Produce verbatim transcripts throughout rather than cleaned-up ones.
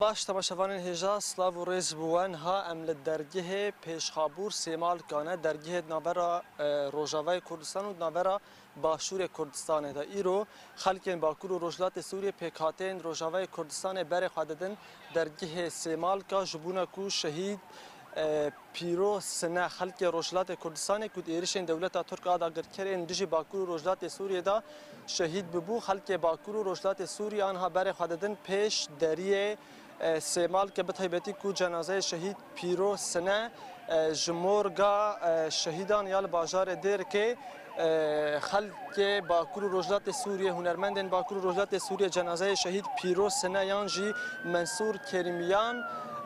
Baş temaşevanên hêja, silav û rêz bi we. Niha em li dergehê pêşxabûr Sêmalka ne, dergehê di navbera, e, Rojavayê Kurdistan û di navbera Başûrê Kurdistanê de. Îro xelkên Bakur û Rojhilatê Sûriyê pêkhateyên Rojavayê Kurdistanê berê xwe didin dergehê Sêmalka ji bona ku şehîd, e, Pîroz Sine, xelkê Rojhilatê Kurdistanê ku di êrişên dewleta Tirk a dagirker ên dijî Bakur û Rojhilatê Sûriyê de şehîd bibû, xelkê Bakur û Rojhilatê Sûriyê anha berê xwe didin pêş deriyê, e, Sêmalke, bi taybetî ku cenazeyê şehîd Pîroz Sine, e, ji morga, e, şehîdan ya li bajarê Dêrikê, e, xelkê Bakur û Rojhilatê Sûriyê, hunermendên Bakur û Rojhilatê Sûriyê cenazeyê şehîd Pîroz Sine yan jî Mensûr Kerîmiyan,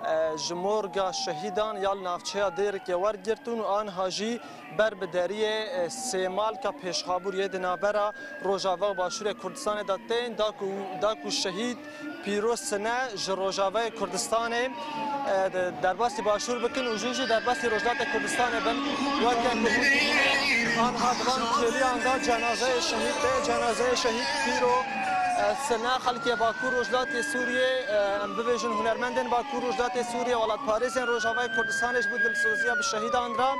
e, ji morga şehîdan ya li navçeya Dêrikê wergirtin û anha jî ber bi deriyê, e, Sêmalka pêşxabûr yê di navbera Rojava û Başûrê Kurdistanê de tên, da ku, da ku şehîd Pîroz Sine ji Rojavayê Kurdistanê, e, de-, derbasî Başûr bikin û jû jî derbasî Rojhilatê Kurdistanê bin. Weke ku hûn dibînin, anha di van kêliyan de cenazeyê şehîd tê, cenazeyê şehîd Pîro, e, Sine, xelkê Bakur Rojhilatê Sûriyê, e, em bibêjin hunermendên Bakur Rojhilatê Sûriyê, welatparêzên Rojavayê Kurdistanê ji bo dilsoziya bi şehîdan re.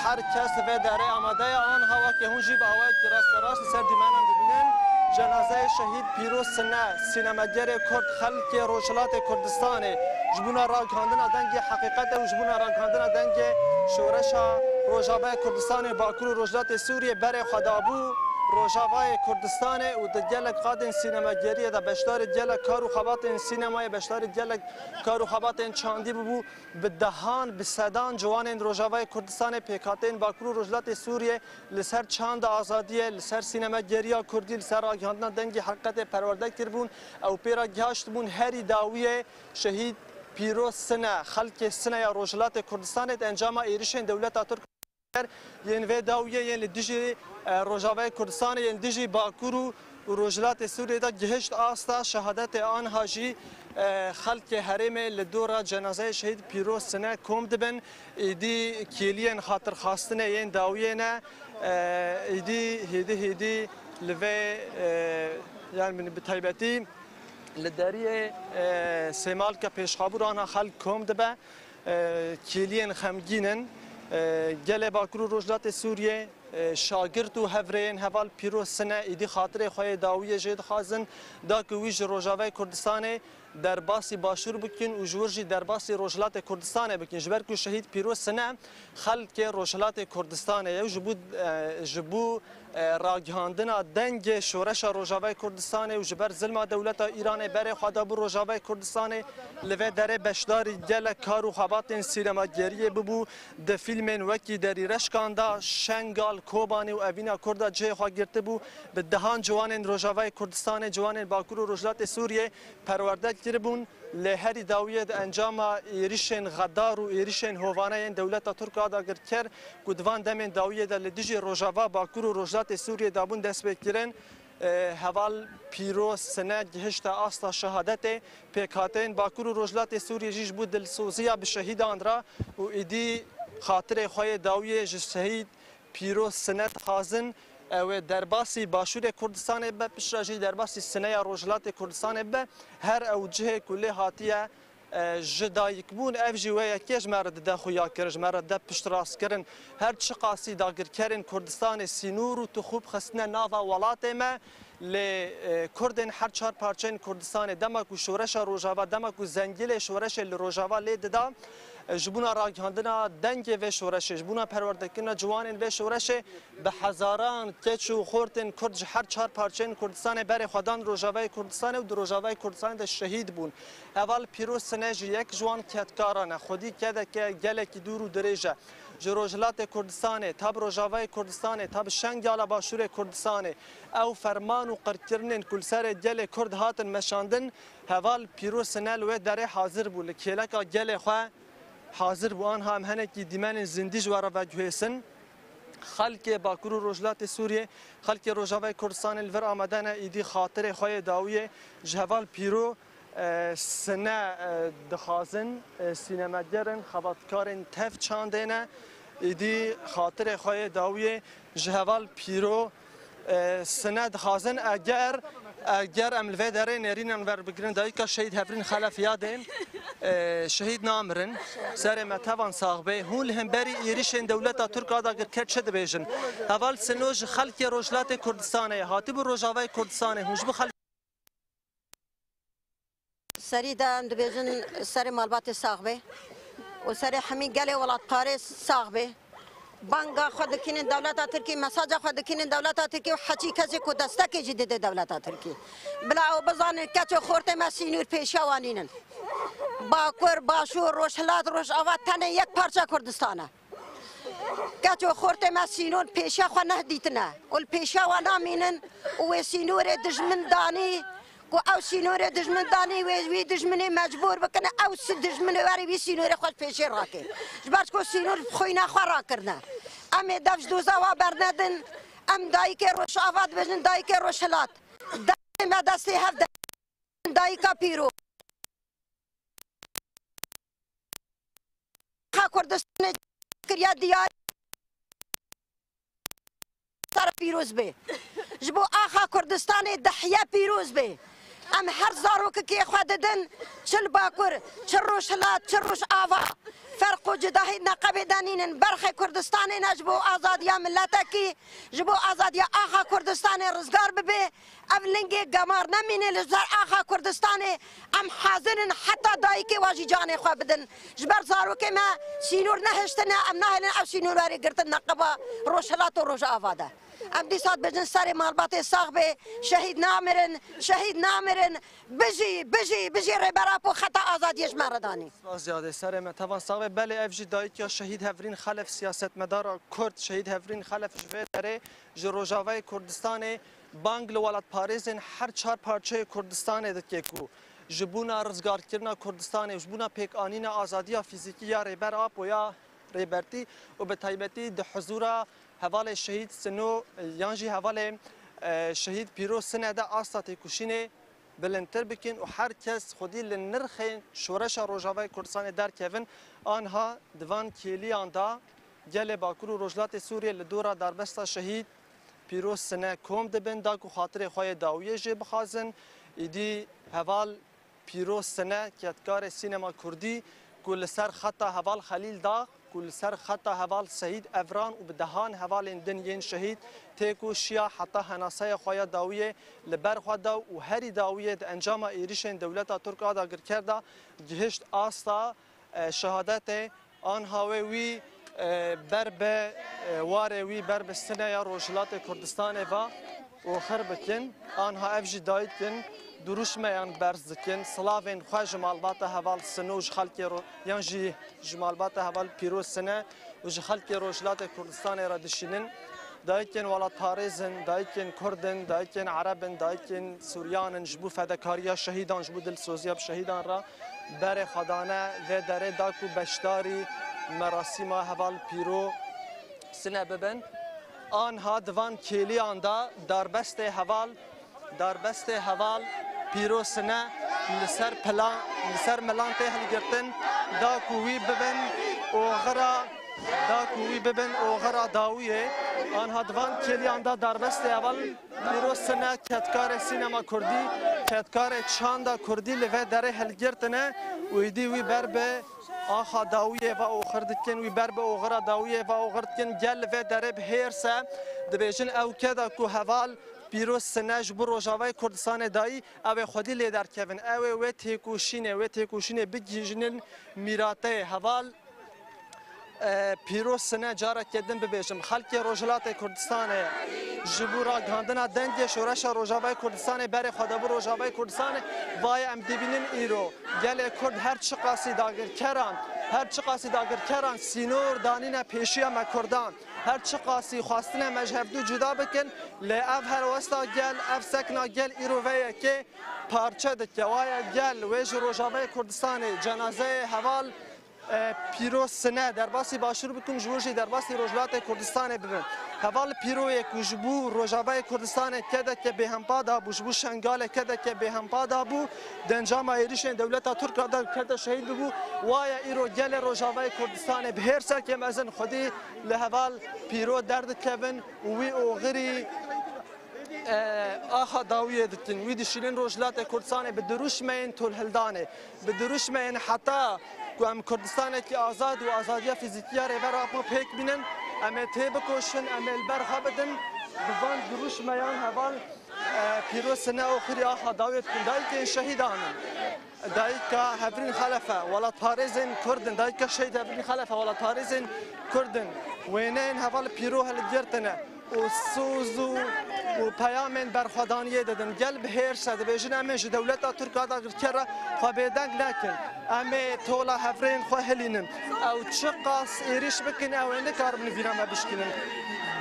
Her kes li vê derê amade ye. Anha weke hûn jî bi awayekî rasterast li ser dîmenan dibînin. Cenazeyê şehîd Pîroz Sine, sînemegerê Kurd, xelkê Rojhilatê Kurdistanê ji bona ragihandina dengê heqîqetê û ji bona ragihandina dengê şoreşa Rojavayê Kurdistanê, Bakur û Rojhilatê Sûriyê berê xwe dabû Rojavayê Kurdistanê û di gelek qadên sînemegeriyê de beşdarî gelek kar û xebatên sînemayê, beşdarî gelek kar û xebatên çandî bibû. Bi dehan, bi sedan ciwanên Rojavayê Kurdistanê, pêkhateyên Bakur û Rojhilatê Sûriyê li ser çanda azadiyê, li ser sînemegeriya kurdî, li ser ragihandina dengê heqîqetê perwerde kiribûn. Ew pê re gihaştibûn. Herî dawiyê şehîd Pîroz Sine, xelkê Sine ya Rojhilatê Kurdistanê di encama êrişên dewleta Tirk yên vê dawiyê yên li dijî, e, Rojavayê Kurdistanê, yên li dijî Bakur û û Rojhilatê Sûriyê de gihişt asta şehadetê. Anha jî, e, xelkê herêmê li dora cenazeyê şehîd Pîroz Sine kom dibin. Êdî kêliyên xatirxwastinê yên dawiyê ne. E, êdî hêdî hêdî li vê, e, yani min bi taybetî li deriyê, e, Sêmalka pêşxabûr anha xelk kom dibe. E, kêliyên xemgîn in. E, gelê Bakur û Rojhilatê Sûriyê, e, şagirt û hevrêyên heval Pîroz Sine êdî xatirê xwe yê dawiyê jê dixwazin, da ku wî ji Rojavayê Kurdistanê derbasî Başûr bikin û ji wir jî derbasî Rojhilatê Kurdistanê bikin. Ji ber ku şehîd Pîroz Sine xelkê Rojhilatê Kurdistanê ye û ji bo, e, ji bo e, ragihandina dengê şoreşa Rojavayê Kurdistanê û ji ber zilma dewleta Îranê berê xwe dabû Rojavayê Kurdistanê, li vê derê beşdarî gelek kar û xebatên sînemageriyê bibû, di fîlmên wekî Derî Reşkan de, Şengal, Kobanê û Evîna Kurda cihê xwe girtibû, bi dehan ciwanên Rojavayê Kurdistanê, ciwanên Bakur û Rojhilatê Sûriyê perwerde kiribûn. Lê herî dawiyê di encama êrişên xedar û êrişên hovane yên dewleta Tirk a dagirker ku di van demên dawiyê de li dijî Rojava, Bakur û Rojhilatê Sûriyê dabûn destpêkirin, e, heval Pîroz Sine gihişte asta şehadetê. Pêkhateyên Bakur û Rojhilatê Sûriyê jî ji bo dilsoziya bi şehîdan re û êdî xatirê xwe yê dawiyê ji şehîd Pîroz Sine dixwazin ew ê derbasî Başûrê Kurdistanê bibe, piştre jî derbasî Sineya Rojhilatê Kurdistanê bibe. Her ew cihê ku lê hatiye, e, ji dayikbûn, ev jî wê yekê ji me re dide xuyakirin, ji me re dide piştrastkirin. Her çiqasî dagirkerên Kurdistanê sînor û tixûb xistine nava welatê me, lê, e, Kurdên her çar parçeyên Kurdistanê, dema ku şoreşa Rojava, dema ku zengilê şoreşê li Rojava lê dida, e, ji bona ragihandina dengê vê şoreşê, ji bona perwerdekirina ciwanên vê şoreşê, bi hezaran keç û xortên Kurd ji her çar parçeyên Kurdistanê berê xwe dan Rojavayê Kurdistanê û di Rojavayê Kurdistanê de şehîd bûn. Heval Pîroz Sine jî yek ji wan kedkaran e. Xwedî kedeke gelekî dûr û dirêj e. Ji Rojhilatê Kurdistanê, ta bi Rojavayê Kurdistanê, ta bi Şengala Başûrê Kurdistanê, ew ferman û qirkirinên ku li serê gelê Kurd hatin meşandin, heval Pîroz Sine li wê derê hazir bû, li kêleka gelê xwe hazir bû. Anha em henekî dîmenên zindî ji we re veguhêsin. Xelkê Bakur û Rojhilatê Sûriyê, xelkê Rojavayê Kurdistanê li vir amade ne, êdî xatirê xwe yê dawiyê ji heval Pîro, e, Sine, e, dixwazin, e, sînemeger in, xebatkarên tev çandê ne, êdî xatirê xwe yê dawiyê ji heval Pîro, e, Sine dixwazin. Eger Eger em li vê derê nêrînan werbigirin, dayika şehîd Hevrîn Xelef yadê, e, şehîd namirin, serê me tevan sax bê. Hûn li hemberî êrişên dewleta Tirk a dagirker çi dibêjin? Heval Sino ji xelkê Rojhilatê Kurdistanê, hatibû Rojavayê Kurdistanê, hûn ji bo xelk Serî de em dibêjin serê malbatê sax be û serê hemî gelê welatparêz sax be. Banga xwe dikînin dewleta Tirkî, mesaja xwe dikînin dewleta Tirkî û heçî kesê ku destekê jî dide dewleta Tirkî. Bila ew bizanin keç û xortê me sînûr pêşiya wan nînin. Bakur, Başûr, Rojhilat, Rojava tenê yek parça Kurdistan e. Keç û xortê me sînor pêşiya xwe neh dîtine û li pêşiya we namînin û wê sînorê dijmin danî ku ew sînorê dijmin danî wê wî dijminê mecbûr bikine ew si dijminê were wî sînorê xwe ji pêşê rake. Ji ber ku sînor bi xwîna xwe rakirine. Em ê dev ji doza we bernedin. Em dayikê Rojava dibêjin dayikê Rojhilat. Destê me destê hev de. Dayika pîro. Axa Kurdistanê kiriye diyar. Ser pîroz be. Ji bo axa Kurdistanê dihiye pîroz be. Em her zarokekê xwe didin, çi li Bakur, çi Rojhilat, çi Rojava. Ferq û cudahî neqebê de nînin. Berxê Kurdistanê ne ji bo azadiya miletekî, ji bo azadiya axa Kurdistanê rizgar bibe. Ev lingê gemar nemîne li ser axa Kurdistanê. Em hazir in heta dayikê wa jî canê xwe bidin. Ji ber zarokê me sînor nehiştine, em nahêlin ev sînor were girtin neqeba Rojhilat û Rojava de. Em dîsa dibêjin serê malbatê sax bê, şehîd namirin, şehîd namirin, bijî, bijî, bijî Rêber Apo xeta azadiyê ji me re danî. Spas ziyade serê me tevan sax bê. Belê ev jî dayika şehîd Hevrîn Xelef, siyasetmedara Kurd, şehîd Hevrîn Xelef ji vê derê ji Rojavayê Kurdistanê bang li welatparêzên her çar parçeyê Kurdistanê dike ku ji bûna rizgarkirina Kurdistanê, ji bûna pêkanîna azadiya fîzîkî ya Rêber Apo ya Rêbertî û bi taybetî di huzûra hevalê şehîd Sino yan jî hevalê, e, şehîd Pîroz Sine de asta têkoşînê bilindtir bikin û her kes xwedî li nirxên Şoreşa Rojavayê Kurdistanê derkevin. Anha di van kêliyan de gelê Bakur û Rojhilatê Sûriyê li dora darbesta şehîd Pîroz Sine kom dibin, da ku xatirê xwe yê dawiyê jê bixwazin. Îdî heval Pîroz Sine, kedkarê sînema kurdî, ku li ser xeta heval Xelîl Dax, ku li ser xeta heval Seyîd Evran û bi dehan hevalên din yên şehîd têkoşiya heta henaseya xwe ya dawiyê li ber xwe da û herî dawiyê di encama êrişên dewleta Tirk a dagirker de gihişt asta, e, şehadetê. Anha wê wî, e, ber bi, e, warê wî ber bi sineya Rojhilatê Kurdistanê ve oxir bikin. Anha ev jî dayik in, duruşmeyan berz dikin, silavên xwe ji malbata heval Sino û ji xelkê ro-, yan jî ji malbata heval Pîroz Sine û ji xelkê Rojhilatê Kurdistanê re dişînin. Dayikên welatparêz in, dayikên Kurd in, dayikên Ereb in, dayikên Suryan in, ji bo fedekariya şehîdan, ji bo dilsoziya bi şehîdan re berê xwe dane vê derê da ku beşdarî merasîma heval Pîro Sine bibin. Anha di van kêliyan de darbestê heval, darbestê heval Pîro Sine li ser plan, li ser milan tê hilgirtin, da ku wî bibin oxira, da ku wî bibin oxira dawiyê. Anha di van kêliyan de darbestê heval Pîroz Sine, kedkarê sînema kurdî, kedkarê çanda kurdî li vê derê hilgirtine û îdî wî ber bi axa dawiyê ve oxir dikin, wî ber bi oxira dawiyê ve oxir dikin. Gel li vê derê bi hêrs e, dibêjin ew keda ku heval Pîroz Sine ji bo Rojavayê Kurdistanê dayî, ew ê xwedî lê derkevin. Ew ê wê têkoşînê, wê têkoşînê bigihîjinin mîrateyê. Heval E, Pîroz Sine, careke din bibêjim, xelkê Rojhilatê Kurdistanê ji bo ragihandina dengê Şoreşa Rojavayê Kurdistanê berê xwe de bi Rojavayê Kurdistanê. Vaye em dibînin îro gelê Kurd her çiqasî dagirkeran, her çiqasî dagirkeran sînor danîne pêşiya me Kurdan, her çiqasî xwestine me ji hevdû cuda bikin, lê ev helwesta gel, ev sekna gel îro vê yekê parçe dike. Waye gel wê ji Rojavayê Kurdistanê cenazeyê heval e, Pîroz Sine derbasî Başûr bikin, ji wir jî derbasî Rojhilatê Kurdistanê bibin. Heval Pîroyê ku ji bo Rojavayê Kurdistanê kedeke bêhempa dabû, ji bo Şengalê kedeke bêhempa dabû, di encama êrişên dewleta Tirk re de kete şehîd bibû. Waye îro gelê Rojavayê Kurdistanê bi hêrseke mezin xwedî li heval Pîro derdikevin û wî oxirî E, axa dawiyê dikin. Wî dişînin Rojhilatê Kurdistanê bi dirûşmeyên tolhildanê, bi dirûşmeyên heta ku em Kurdistanekî azad û azadiya fîzîkî ya Rêber Apo pêk bînin, em ê têbikoşin, em ê li ber xwe bidin. Bi van dirûşmeyan heval, e, Pîroz Sine û Xirî Axa dawiyê dikin. Dayikên şehîdan in. Dayika Hevrîn Xelefe, welatparêzên Kurd in. Dayika Şehîd Hevrîn Xelefe, welatparêzên Kurd in. Wêneyên heval Pîro hilgirtine û soz û, û peyamên berxwedaniyê didin. Gel bi hêrs e, dibêjin, em ê ji dewleta Tirk a dagirker re xwe bêdeng nekin. Em ê tola hevrên xwe hilînin. Ew çiqas êrîş bikin, ew ê nikarin vîna me bişkînin.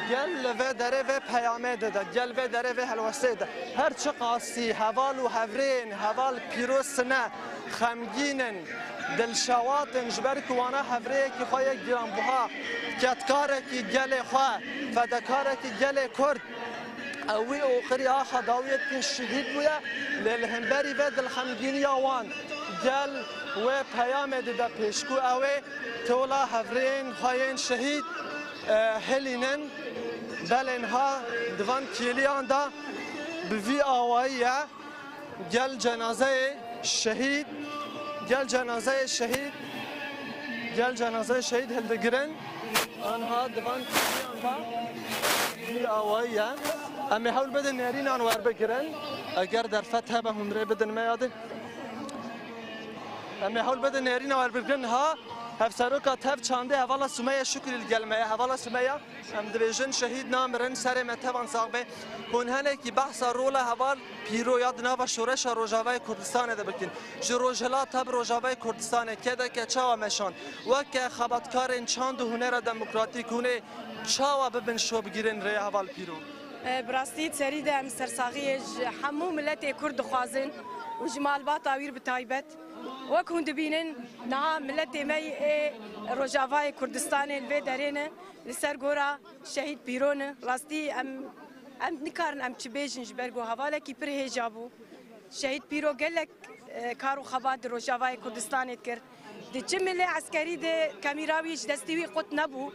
Gel li vê derê vê peyamê dide, gel vê derê vê helwestê de. Her çiqasî heval û hevrên, heval Pîroz Sine, xemgîn in, dilşewat in, ji ber ku wana hevrêyekî xwe yê giranbuha, kedkarekî gelê xwe, fedekarekî gelê Kurd, ew wî oxirî axa dawiyê dikin şehîd bûye, lê li hemberî vê dilxemgîniya wan gel wê peyamê dide pêş ku ew ê tola hevrêyên xwe yên şehîd, e, hilînin. Belê niha di van kêliyan de bi vî awayî ye. Gel cenazeyê şehîd, gel cenazeyê şehîd, gel cenazeyê şehîd hildigirin. Anha di van kêliyan de vî awayî ye. Em ê hewl bidin nêrînan werbigirin. Eger derfet hebe hûn rê bidin me ya din. Em ê hewl bidin nêrîna werbigirin. Ha, hevseroka tev çandê hevala Sumeyye Şukrî li gel me ye. Hevala Sumeyye, em dibêjin şehîd namirin, serê me tevan sax be. Hûn henekî behsa rola heval Pîro ya di nava şoreşa Rojavayê Kurdistanê de bikin. Ji rojhilata bi Rojavayê Kurdistanê kedeke çawa meşand? Weke xebatkarên çand û hunera demokratîk hûn ê çawa bibin şo bigîrin rêya heval Pîro? E, bi rastî serî de em sersaxiyê ji hemû miletê Kurd dixwazin û ji malbata wî bi taybet. Wek hûn dibînin, niha miletê me yê Rojavayê Kurdistanê li vê derê ne, li ser gora Şehîd Pîro ne. Rastî em, em nikarin em çi bêjin ji ber ku hevalekî pir hêja bû. Şehîd Pîro gelek, e, kar û xebat di Rojavayê Kurdistanê dikir. Di çi milê eskerî de kemîra wî ji destî wî qut nebû.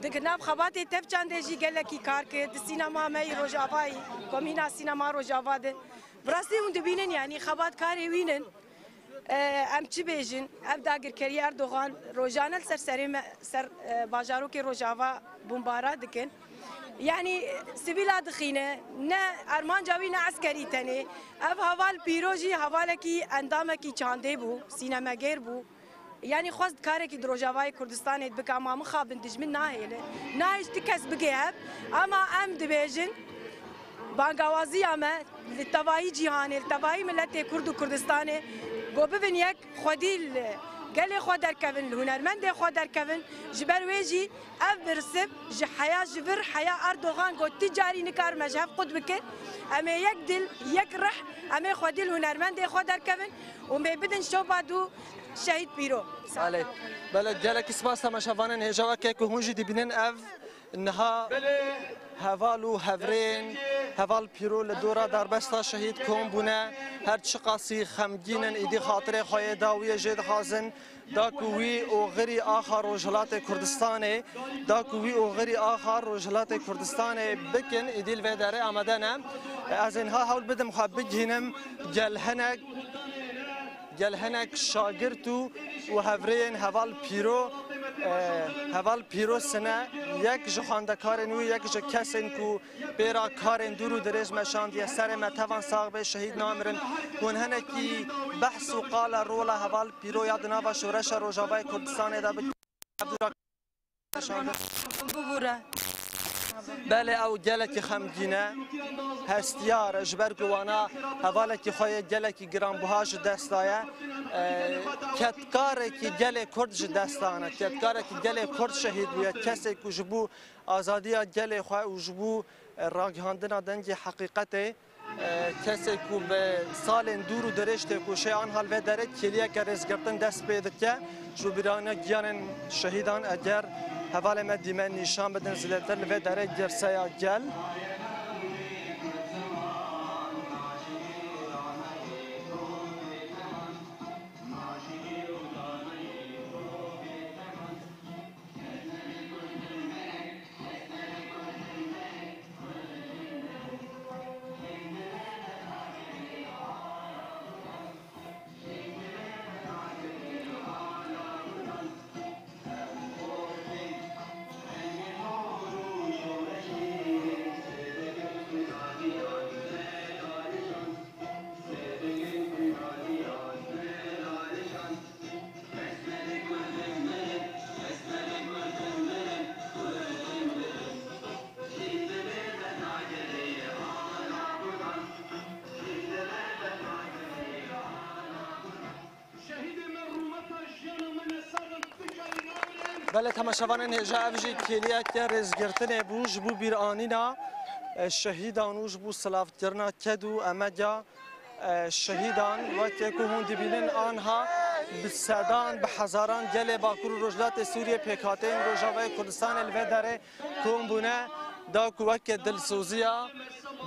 Di nav xebatê tev çandê jî gelekî kar kir. Di sînema me yî Rojavayî, komîna sînema Rojava de. Bi rastî hûn dibînin, yanî xebatkarê wî nin. E, em çi bêjin? Ev dagirkerî Erdogan rojane li ser serê me, ser, e, bajarokê Rojava bombara dikin. Yanî sivîla dixîne, ne armanca wî ne eskerî tenê. Ev heval Pîro jî hevalekî endamekî çandê bû, sînemegêr bû. Yanî xwest karekî di Rojavayê Kurdistanê bike, ama mixabin dijmin nahêle. Nahêj ti kes bigê hev, ama em dibêjin, bangawaziya me li tevahî cîhanê, li tevahî miletê Kurd û Kurdistanê, ku bibin yek, xwedî li gelê xwe derkevin, li hunermendê xwe derkevin. Ji ber wê jî ev birsip ji heya ji vir, heya Erdogan got, ti carî nikarime ji hev qut bike. Em ê yek dil, yek rih, em ê xwedî li hunermendê xwe derkevin û em ê bidin şopa dû şehîd Pîro. Belê, belê, gelekî spas temaşevanên hêja, weke ku hûn jî dibînin ev niha heval û hevrên heval Pîro li dora darbesta şehîd kom bûne. Her çiqasî xemgîn in, îdî xatirê xwe yê dawiyê jê dixwazin. Da ku wî oxirî axa Rojhilatê Kurdistanê, da ku wî oxirî axa Rojhilatê Kurdistanê bikin, îdî li vê derê amade ne. Ez ê niha hewl bidim xwe bigihînim gel hinek, gel hinek şagirt û, û hevrêyên heval Pîro, e, heval Pîro Sine, yek ji xwendekarên wî, yek ji kesên ku pêra karên dûr û dirêj meşandiye. Serê me tevan sax be, şehîd namirin. Hûn hinekî behs û qala rola heval Pîro ya di nava şoreşa Rojavayê Kurdistanê de bikin. Bibûre. Belê, ew gelekî xemgîn e, hestiyar e, ji ber ku wana hevalekî xwe yê gelekî giranbuha ji dest daye. E, kedkarekî gelê Kurd ji dest dane, kedkarekî gelê Kurd şehîd bûye, kesê ku ji bo azadiya gelê xwe û ji bo, e, ragihandina dengê heqîqetê, e, kesê ku bi salên dûr û dirêj têkoşe, anha li vê derê kêliyeke rêzgirtin dest pê dike. Ji bo bîranîna giyanên şehîdan, eger hevalê me dîme nîşan bidin zêdetir li vê derê girseya gel. Belê temaşevanên hêja, ev jî kêliyeke rêzgirtinê bû ji bo bîranîna, e, şehîdan û ji bo silavkirina ked û emeca, e, şehîdan. Weke ku hûn dibînin anha bi sedan, bi hezaran gelê Bakur û Rojhilatê Sûriyê pêkhateyên Rojavayê Kurdistanê li vê derê kom bûne, da ku weke dilsoziya,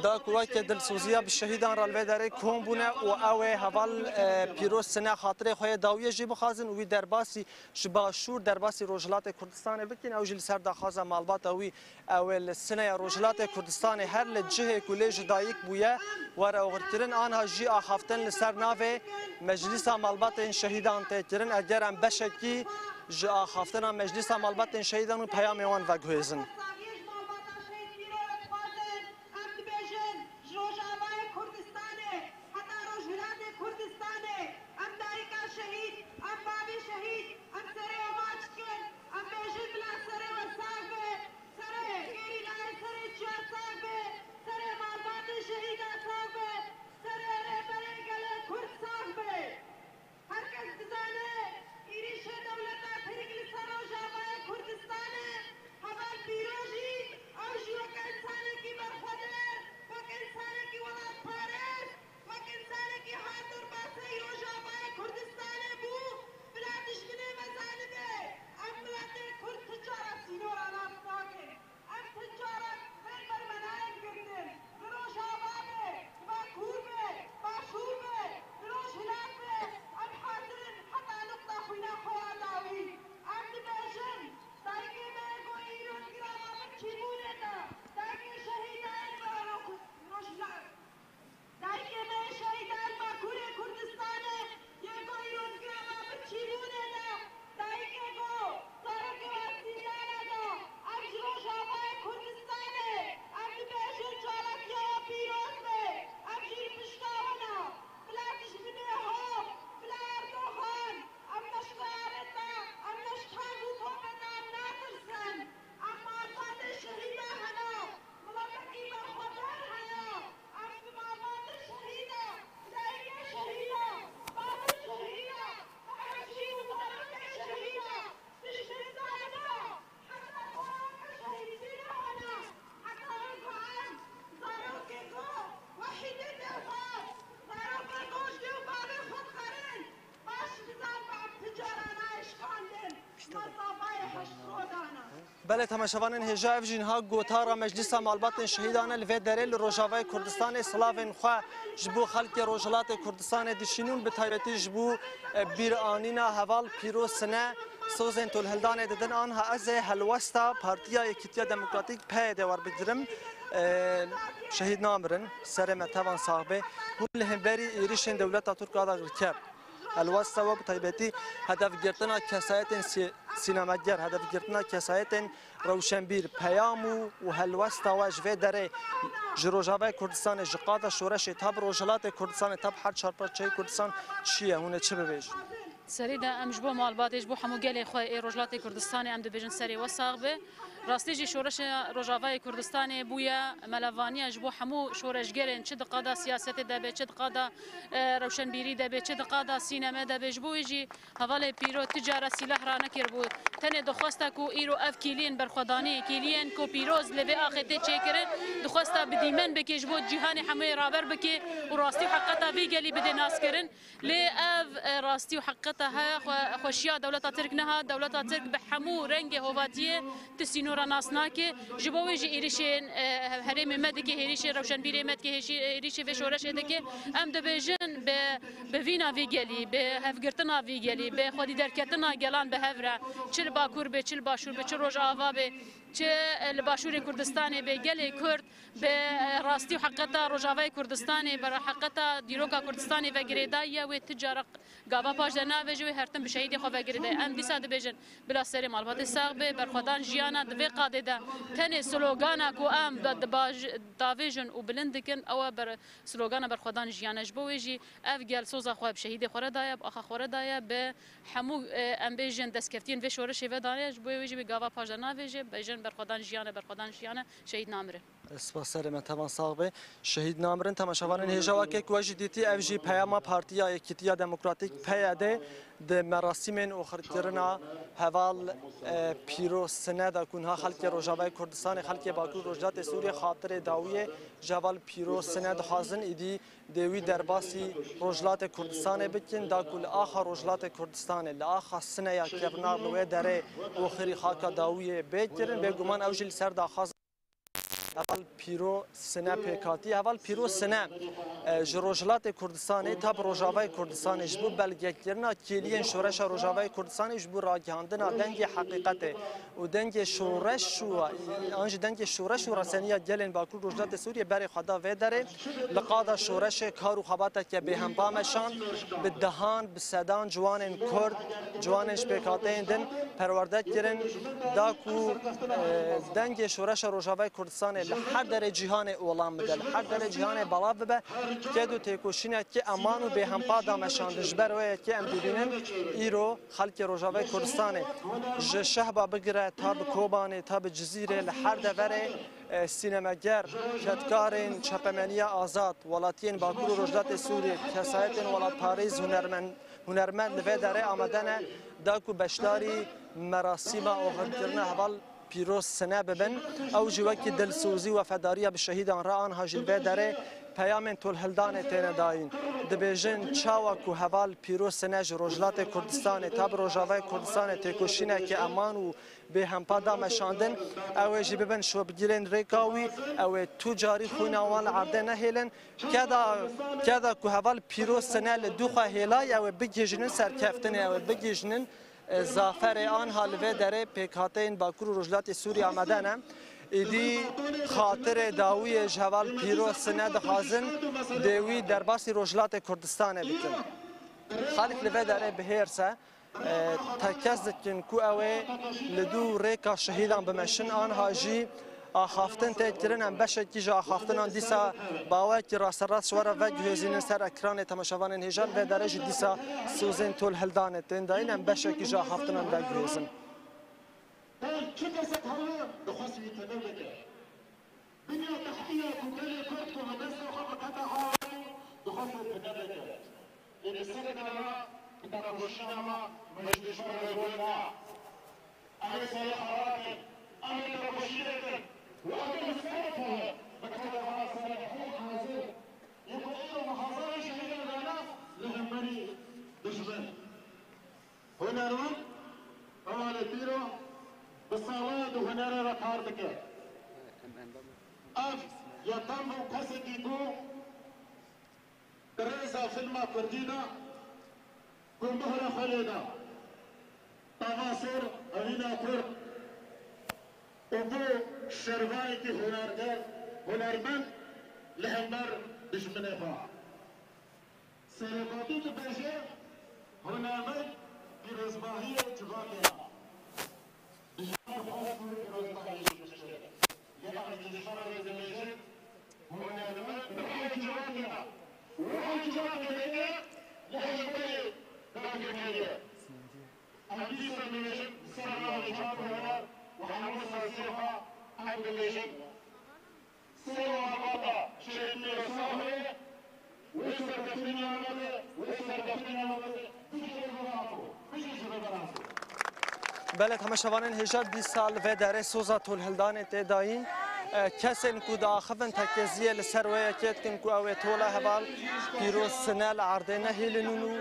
da ku weke dilsoziya bi şehîdan re li vê derê kom bûne û ew ê heval, e, Pîroz Sine xatirê xwe yê dawiyê jî bixwazin û wî derbasî ji Başûr, derbasî Rojhilatê Kurdistanê bikin. Ew jî li ser daxwaza malbata wî, ew ê li Sineya Rojhilatê Kurdistanê her li cihê ku lê ji dayik bûye, were oxirkirin. Anha jî axaftin li ser navê Meclîsa Malbatên Şehîdan tê kirin. Eger em beşekî ji axaftina Meclîsa Malbatên Şehîdan û peyamê wan veguhêzin. Em dibêjin, ji Rojavayê Kurdistanê heta Rojhilatê Kurdistanê, em dayika şehîd, em bavê şehîd, em serê wan maç dikin, em bêjin bila serê we sax be, serê gerîlayê, serê çiya sax be, serê malbatê şehîda sax be, serê rêberê gelê Kurd sax be. Her kes dizane, êrîşê dewleta Tirk li ser Rojavayê Kurdistanê heval Pîroz jî, ew jî weke însanekî berxwedar, weke însanekî welatparêz, weke însanekî hat derbaseyî Rojavayê Kurdistanê bû, bila dijminê me zanibe, em miletê Kurd ti cara sînora nas nakin. Em ti cara vê bermenayên girtin, li Rojava be, li Bakur be, Başûr be, li Rojhilat be, em hazir in heta nuqta xwîna xwe ya dawî. Em dibêjin, dayikê me ku îro di girava birçîbûnê de, dayikê şehîdayên me Rojhilat. Dayikê me şehîdayên Bakurê Kurdistanê yê ku îro di girava birçîbûnê de, dayikê ku zarokê we di zîndana de, ev ji Rojavayê Kurdistanê, em dibêjin çalakiya we pîroz be, ev jî li pişta we ne. Bila dijminê hov, bila Erdogan, em ne ji xeyalê te, em ne ji çand û topê te em natirsin. Em malbatê şehîda hene, miletekî berxwedar heye. Em bi malbatê şehîda, bi dayikê şehîda, bi bavê şehîda, bi hemşîr û zarokê şehîda, dijmin zane, heta zarokê şehîdî nehêle, heta wê ku em zarokê ku Wehîdê Dewxaz, zarokê ku ji dê û bavê xwe dixerin, baş bizan be em ti cara nayê şikandin, mesafeyê heşt rojan e. Belê temaşevanên hêja, ev jî niha gotara Meclîsa Malbatên Şehîdan e. Li vê derê li Rojavayê Kurdistanê silavên xwe ji bo xelkê Rojhilatê Kurdistanê dişînin, bi taybetî ji bo, e, bîranîna heval Pîroz Sine sozên tolhildanê didin. Anha ez ê helwesta Partiya Yekîtiya Demokratîk, P Y D, werbigirim. E, şehîd namirin, serê me tevan sax be. Hûn li hemberî êrişên dewleta Tirk a dagirker. Helwesta we bi taybetî hedefgirtina kesayetên sî-, sînemeger, hedefgirtina kesayetên rewşenbîr, peyam û, û helwesta we ji vê derê ji Rojavayê Kurdistanê, ji qada şoreşê ta bi Rojhilatê Kurdistanê, ta bi her çarparçeyê Kurdistan çi ye? Hûn ê çi bibêjin? Serî de em ji bo malbatê, ji bo hemû gelê xwe ê Rojhilatê Kurdistanê em dibêjin serê we sax be. Rastî jî şoreşa Rojavayê Kurdistanê bûye melevaniya ji bo hemû şoreşgerên, çi di qada siyasetê de be, çi di qada, e, rewşenbîrî de be, çi di qada sîneme de be. Ji bo wê jî hevalê Pîroz ti cara sîleh ranekiribû. Tenê dixwesta ku îro ev kêliyên berxwedanî, kêliyên ku Pîroz li vê axê tê çêkirin, dixwesta bi dîmen bike, ji bo cîhanê hemûyê raber bike û rastî û heqeta vî gelî bide naskirin. Lê ev, e, rastî û heqeta he, xwe-, xweşiya dewleta Tirk niha. Dewleta Tirk bi hemû rengê hovatiyê ti sînora nas nake. Ji bo wê jî êrişên, e, herêmê me dike, hêrişê rewşenbîrê me dike, hêşî-, êrişê vê şoreşê dike. Em dibêjin bi, bi vîna vî gelî, bi hevgirtina vî gelî, bi xwedî derketina gelan bi hev re, çi li Bakur be, çi li Başûr be, çi Rojava be, çi, e, li Başûrê Kurdistanê be, gelê Kurd bi, e, rastî û heqeta Rojavayê Kurdistanê, bi heqeta dîroka Kurdistanê ve girêdayî ye, wê ti cara gava paş de navêje, wê her tim bi şehîdê xwe ve girêdayî. Em dîsa dibêjin, bila serê malbatê sax be, berxwedan jiyan e. Di vê qadê de tenê slogana ku em da-, dibaj-, davêjin û bilind dikin, ew e ber-, slogana berxwedan jiyan e. Ji bo wê jî ev gel soza xwe bi şehîdê xwe re daye, bi axa xwe re daye, bi hemû, e, em bêjin destkeftiyên vê şoreşê ve daye. Ji bo wê jî wê gava paş de navêje, bêjin berxwedan jiyan e, berxwedan jiyan e, şehîd namire. Spas serê me, tevan sax be. Şehîd namirin. Temaşevanên hêja, weke ku we jî dîtî, ev jî peyama Partiya Yekîtiya Demokratîk, P Y D, di merasîmên oxirkirina heval, e, Pîro Sine de ku niha xelkê Rojavayê Kurdistanê, xelkê Bakur Rojhilatê Sûriyê xatirê dawiyê ji heval Pîro Sine dixwazin, îdî dê wî derbasî Rojhilatê Kurdistanê bikin, da ku li axa Rojhilatê Kurdistanê, li axa Sineya kevnar li wê derê oxirî xaka dawiyê bê kirin, bêguman ew jî li ser daxwaz heval Pîro Sine pêk hatî. Heval Pîro Sine, e, ji Rojhilatê Kurdistanê ta bi Rojavayê Kurdistanê, ji bo belgekirina kêliyên şoreşa Rojavayê Kurdistanê, ji bo ragihandina dengê heqîqetê û dengê şoreş û, an jî dengê şoreş û reseniya gelên Bakur Rojhilatê Sûriyê berê xwe da vê derê. Li qada şoreşê kar û xebateke bêhempa meşand, bi dehan, bi sedan ciwanên Kurd, ciwanên ji pêkhateyên din perwerde kirin, da ku, e, dengê şoreşa Rojavayê Kurdistanê li her derê cîhanê olam bide, li her derê cîhanê belav bibe. Ked û têkoşînekî eman û bêhempa da meşandin. Ji ber wê yekê em dibînin îro xelkê Rojavayê Kurdistanê ji Şehba bigire ta bi Kobanê, ta bi Cizîrê, li her deverê, e, sînemeger, kedkarên çepemeniya azad, welatiyên Bakur û Rojhilatê Sûriyê, kesayetên welatparêz, hunermen-, hunermend li vê derê amade ne, da ku beşdarî merasîma oxirkirina heval Pîroz Sine bibin. Ew jî wekî dilsozî û wefedariya bi şehîdan re, anha jî li vê derê peyamên tolhildanê têne dayîn. Dibêjin, çawa ku heval Pîroz Sine ji Rojhilatê Kurdistanê ta bi Rojavayê Kurdistanê têkoşîneke eman û bêhempa da meşandin, ew ê jî bibin şopgirên rêka wî, ew ê tu carî xwîna wan li erdê nehêlin. Keda, keda ku heval Pîroz Sine li dû xwe hêlay, ew ê bigihîjinin serkeftinê, ew ê bigihîjinin, e, zaferê. Anha li vê derê pêkhateyên Bakur û Rojhilatê Sûriyê amade ne. Êdî xatirê dawiyê ji heval Pîroz Sine dixwazin dê wî derbasî Rojhilatê Kurdistanê bikin. Xelk li vê derê bi hêrs e. E, tekez dikin ku ew ê li dû rêka şehîdan bimeşin, anha jî axaftin tê kirin. Em beşekî ji axaftinan dîsa bi awayekî rasterast ji we re veguhêzînin ser ekranê temaşevanên hêja. Li vê derê jî dîsa sozên tolhildanê tên dayîn. Em beşekî ji axaftinan veguhêzin. Her çi kesek heye dixwest wî tune bike. Dinya tehdiya ku gelê Kurd ku bi destê xwe bi qeda xwe anî, dixwest wî tune bike. Lê li ser dera, bi tekoşîna me, me ji dijmin re got na. Em ê serê xwe rakin, em ê tekoşînê kin. Û em ê li ser pû, bi qeda xwe serê heyv hazir. Yê ku îro bi hezarê şehîdan dane li hemberî dijmin. Hunermend, hevalê Pîro, bi sala di hunerê re kar dike. Ev yekem bû kesekî ku di rêza fîlma kurdî de ku mihra xwe lê da. Tava sor evîna kurd û bû şervanekî hunerger, hunermend li hember dijminê xwe. Serokatî dibêje, hunermend pîrozbahiyê civakê ye. Dijmin xwest pîrozbahiyê jî diştire. Lê em ji dijmin re dibêjin, hunermend ruhê civakê ye. Ruhê civakê veke li hemberî dagirkeriyê. Em dîsa dibêjin, ser navê çar û heval û hemû saziyê xwe em dibêjin. Sê malbata Şehîd Pîroz Saxê, wê serkeftinê amade, wê serkeftinê amade, bijî ji Rêber Apo, bijî ji Rêber Apo. Belê, temaşevanên hêja, dîsa li vê derê soza tolhildanê tê dayîn. E, kesên ku diaxivin tekeziyê li ser wê yekê dikin ku ew ê tola heval Pîroz Sine li erdê nehêlinin û,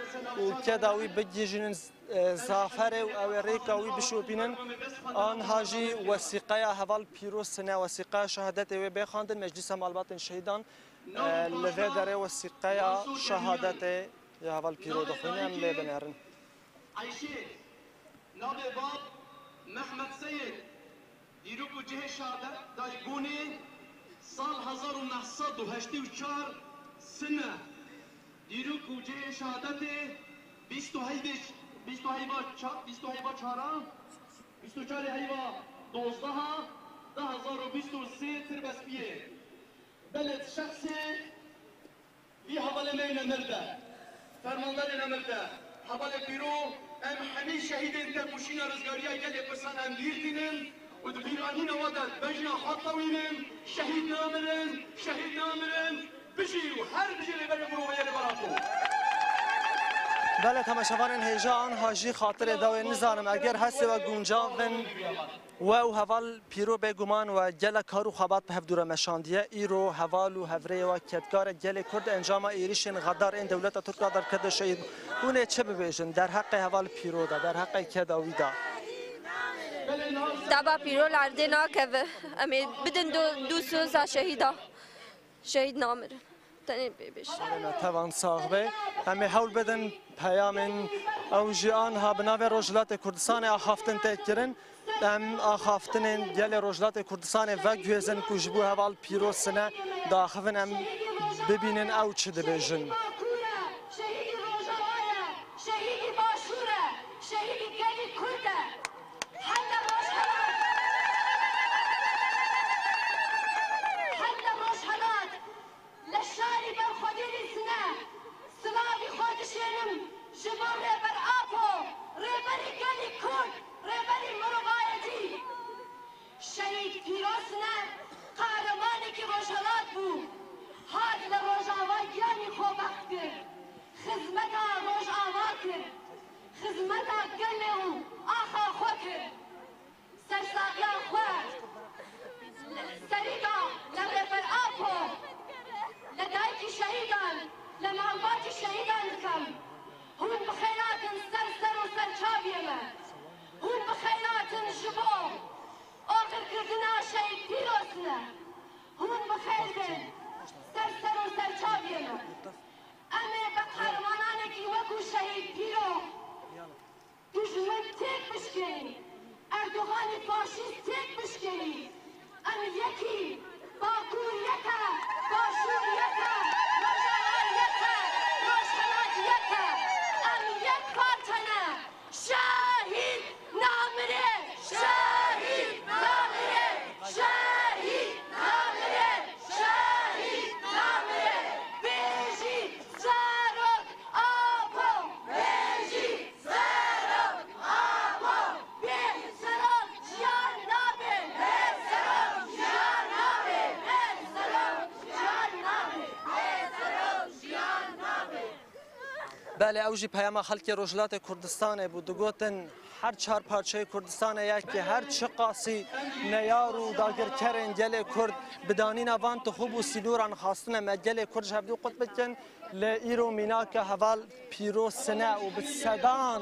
û keda wî bigihîjinin e, zaferê û ew ê rêka wî bişopînin. Anha jî wesîqeya heval Pîroz Sine, wesîqeya şehadetê wê bê xwendin. Meclîsa Malbatên Şehîdan, e, li vê derê wesîqeya şehadetê ya heval Pîro dixwîne, em lê binerin. Ayşe, navê bab Mehmet Seyid. Dîrok û cihê şehadet dayikbûnê sal hezar û neh sed û heştê û çar Sine. Dîrok û cihê şehadetê bîst û heyvê, bîst û heyva ça-, bîst û heyva çara, bîst û çarê heyva dozdeha, du hezar û bîst û sê Tirbespiyê. Belê şexsê Vî hevalê me yê nemir de, fermandarê nemir de, hevalê Pîro, em hemî şehîdên tekoşîna rizgariya gelê Kursan em bîr tînin. Û di bîranîna we de bejna xwe tewînin, şehîd namirin, şehîd namirin, bijî û her bijî Rêberê Mirovê yê Rêber Apo. Belê, temaşevanên hêja, anha jî xatirê dawê nizanim eger hestê we guncav bin, we û heval Pîro bêguman we gelek kar û xebat bi hevdû re meşandiye. Îro heval û hevrêyê we kedkarê gelê Kurd encama êrîşên xedar ên dewleta Tirk a derkete şehîd bû. Hûn ê çi bibêjin derheqê heval Pîro de, derheqê keda wî de? Daba Pîro li erdê nakeve. Em ê bidin do-, dû soza şehîda. Şehîd namirin. Tenê pê bêjin. Tevan sax be. Em ê hewl bidin peyamên ew jî anha bi navê Rojhilatê Kurdistanê axaftin tê kirin. Em axaftinên gelê Rojhilatê Kurdistanê veguhêzin ku ji bo heval Pîro Sine diaxivin, em bibînin ew çi dibêjin. Şehîdî Rojava ye, şehîdî Başûr e, şehîdî gelî Kurd e. Her li Rojhelat, her li Rojhelat, li şarî berxwedêrî Sine, silavî xwe dişênim ji bo Rêber Apo, rêberî gelî Kurd, rêberî mirovayetî. Şehîd Pîro Sine qehremanekî Rojhelat bû. Hat li Rojava giyanî xwe wext kir. Xizmeta Rojava kir. Xizmeta gelê û axa xwe kir. Sersaxiya xwe serî da li Rêber Apo, li dayikî şehîdan, li malbatî şehîdan dikim. Hûn bi xêr hatin ser ser û ser çaviyê me. Hûn bi xêr hatin ji bo oxirkirina şehîd Pîro Sine. Hûn bi xêr bin ser ser û ser çaviyê me. Em ê bi qehremananekî wekû şehîd Pîro Dijmin têk bişkênî, Erdoganî faşîst têk bişkênî. Em yekî, Bakur yek e, Başûr yek e, Rojava yek e, Rojhelat yek e. Em yek parçe ne. Şehîd namire! Şehîd namire! Şehîd namire! Şehîd namire! Bijî Serok Apo! Bijî Serok Apo! Bê Serok jiyan nabe! Bê Serok jiyan nabe! Bê Serok jiyan nabe! Bê Serok jiyan nabe! Belê, ew jî peyama xelkê Rojhilatê Kurdistanê bû. Digotin, her çar parçeyê Kurdistanê yek e, her çiqasî neyar û dagirkerên gelê Kurd bi danîna van tixûb û sînoran xwastine me gelê Kurd ji hevdû qut bikin. Lê îro mînaka heval Pîroz Sine û bi sedan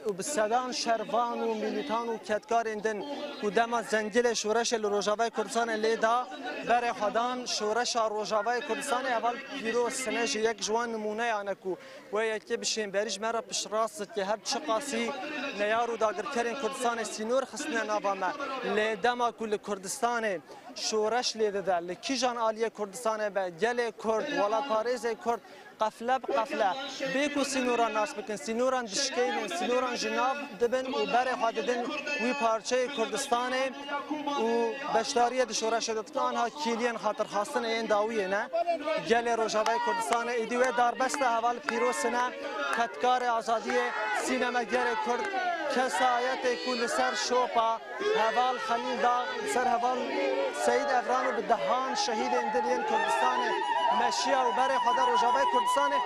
û bi sedan şervan û milîtan û kedkarên din ku dema zengilê şoreşê li Rojavayê Kurdistanê lê da, berê xwe dan şoreşa Rojavayê Kurdistanê. Heval Pîroz Sine jî yek ji wan nimûneyan e ku wê yekê bi şênberî ji me re piştrast dike. Her çiqasî neyar û dagirkerên Kurdistanê sînor xistine nava me. Lê dema ku li Kurdistanê şoreş lê dide, li kîjan aliyê Kurdistanê be, gelê Kurd, welatparêzê Kurd, qefle bi qefle, bê ku sînoran nas bikin, sînoran dişkeynin, sînoran ji nav dibin û berê xwe didin wî parçeyê Kurdistanê û beşdariyê di şoreşê de dikin. Anha kêliyên xatirxwastinê yên dawiyê ne. Gelê Rojavayê Kurdistanê êdî wê darbesta heval Pîroz Sine, kedkarê azadiyê, sînemegerê Kurd, kesayetê ku li ser şopa heval Xelîl Dağ, li ser heval Seyîd Evran û bi dehan şehîdên din yên Kurdistanê meşiya û berê xwe da Rojavayê Kurdistanê,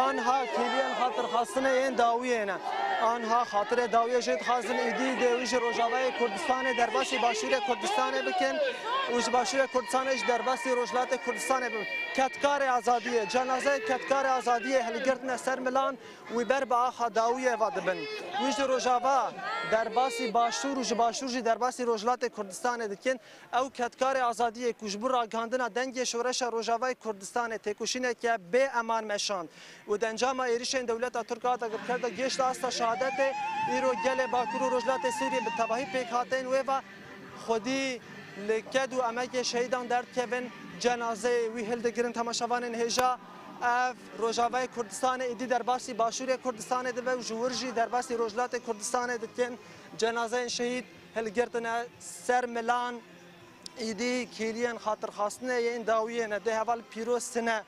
anha kêliyên xatirxwastinê yên dawiyê ne. Anha xatirê dawiyê jê dixwazin, êdî dê wî ji Rojavayê Kurdistanê derbasî Başûrê Kurdistanê bikin û ji Başûrê Kurdistanê ji derbasî Rojhilatê Kurdistanê bikin. Kedkarê azadiyê, cenazeyê kedkarê azadiyê hilgirtine ser milan, wî ber bi axa dawiyê ve dibin. Wî ji Rojava derbasî Başûr û ji Başûr jî derbasî Rojhilatê Kurdistanê dikin. Ew kedkarê azadiyê ku ji bo ragihandina dengê şoreşa Rojavayê Kurdistanê têkoşîneke bê eman meşand û di encama êrişên dewleta Tirk a dagirker de gihişt asta şehadetê, îro gelê Bakur û Rojhilatê Sûriyê bi tevahî pêkhateyên wê ve xwedî li ked û emegê şehîdan derdikevin, cenazeyê wî hildigirin. Temaşevanên hêja, ev Rojavayê Kurdistanê êdî derbasî Başûrê Kurdistanê dibe û ji wir jî derbasî Rojhilatê Kurdistanê dikin. Cenazeyên şehîd hilgirtine ser milan, êdî kêliyên xatirxwastinê yên dawiyê ne. Dê heval Pîroz Sine,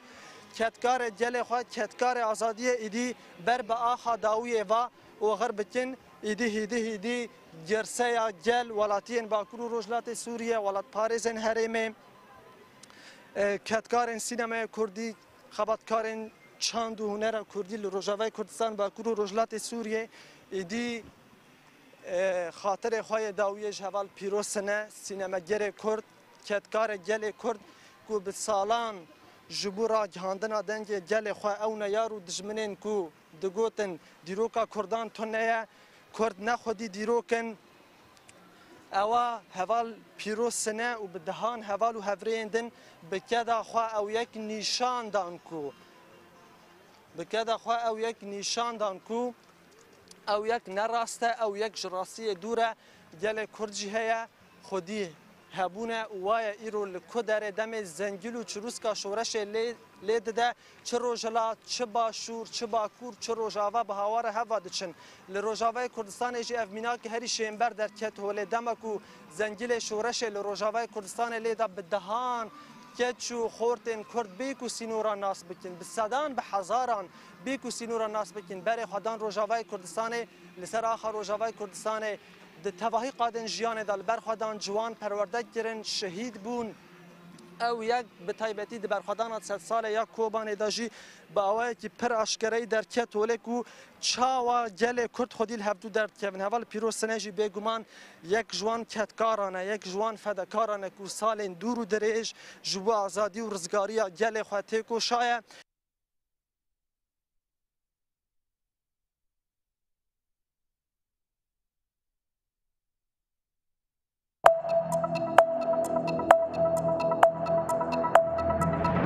kedkarê gelê xwe, kedkarê azadiyê êdî ber bi axa dawiyê ve oxir bikin. Îdî hîdî hîdî girseya gel welatiyên Bakur û Rojhilatê Sûriye, welatparêzên herêmê, e, kedkarên sînemaya kurdî, xebatkarên çand û hunera kurdî li Rojavayê Kurdistan, Bakur û Rojhilatê Sûriye, îdî, e, xatirê xwe yê dawiyê ji heval pîroz sine sînemegerê kurd, kedkarê gelê kurd ku bi salan ji bo ragihandina dengê gelê xwe ew ne yar û dijminên ku digotin dîroka kurdan tune ye, kurd ne xwedî dîrok in. Ewa heval pîroz sine û bi dehan heval û hevrêyên din bi keda xwe ew yek nîşan dan ku, bi keda xwe ew yek nîşan dan ku ew yek ne rast e, ew yek ji rastiyê dûr e. Gelê kurd jî heye, xwedî hebûne û waye îro li ku derê demê zengil û çirûska şoreşê lê, lê dide. Çi Rojhilat, çi Başûr, çi Bakur, çi Rojava bi hawa re heva diçin. Li Rojavayê Kurdistanê jî ev mînak herî şênber derket holê. Dema ku zengilê şoreşê li Rojavayê Kurdistanê lê de bi dehan keç û xortên kurd bê ku sînora nas bikin, bi sedan, bi hezaran bê ku sînora nas bikin, berê xwe dan Rojavayê Kurdistanê, li ser axa Rojavayê Kurdistanê di tevahî qadên jiyanê de li ber xwe dan, ciwan perwerde kirin, şehîd bûn. Ew yek bi taybetî di berxwedana sedsalê ya Kobanê de jî bi awayekî pir aşkereyî derket holê ku çawa gelê kurd xwedî li hevdû derdikevin. Heval pîroz sine jî bêguman yek ji wan kedkaran e, yek ji wan fedekaran e ku salên dûr û dirêj ji bo azadî û rizgariya gelê xwe têkoşaye.